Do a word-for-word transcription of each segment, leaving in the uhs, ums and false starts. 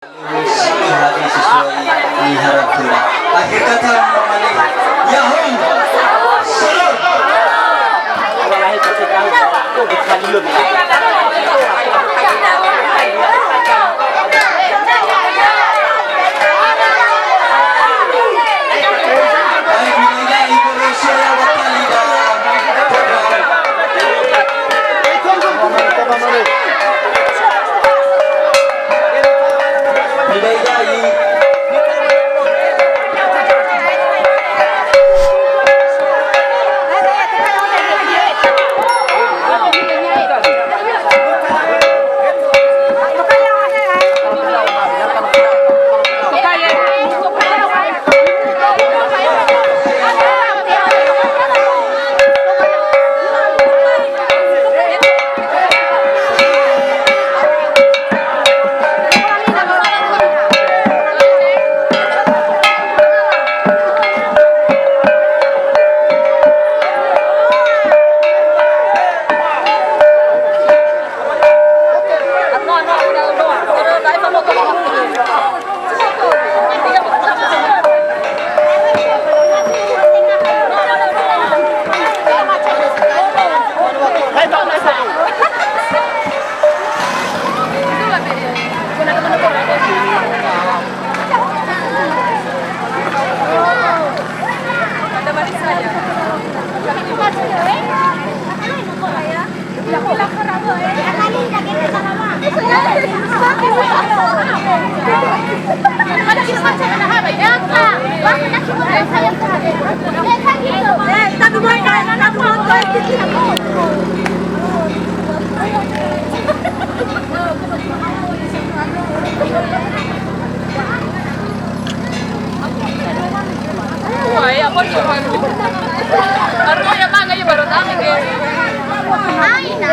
Satu hari sesuai diharapkan. Akhir kata, Mama Leli. Yahoo! Salam! Wah, ya, apa nih, Bang? Baru ya, Bang, ayo baru tahu, guys. Aina.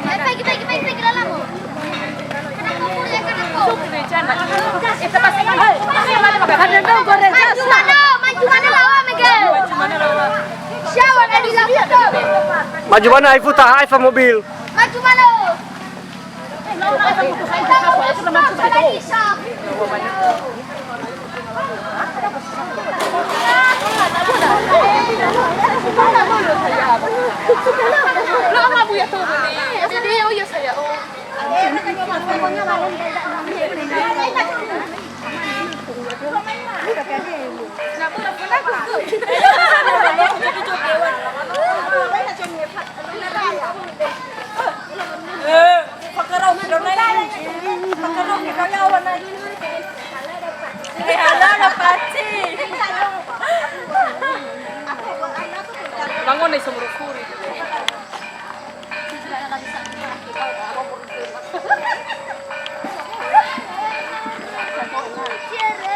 Eh, pagi, pagi, pagi, pagi, lalamu. Maju mana, maju mana lawan, Mega. Siapa tadi lawan? Maju mana, Aifu, taha Aifa mobil. Maju mana? Jadi, oh ya, saya, oh. Bangun nih, sumur kuri.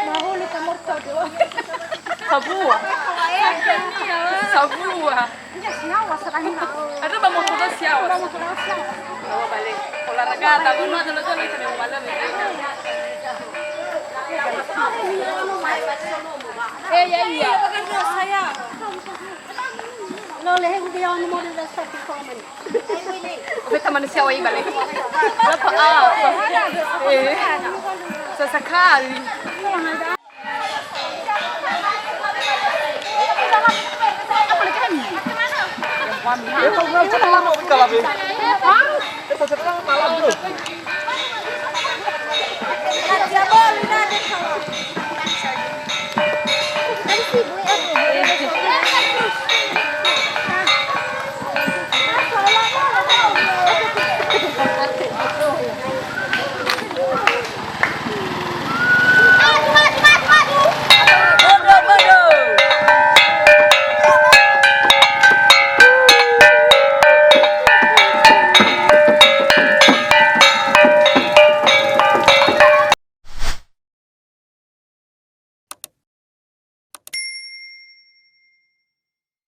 Mahulu ka morto dua. Sabua. Sabua. Ada ba morto siawa. Bawa balik. Olahraga, tak guna, tak guna, tak guna. Eh, ya, iya. Lo lehe ubi yawan model dasar di komen. Beta manusia wai balik. Apa? Ah. Eh. Sesekali.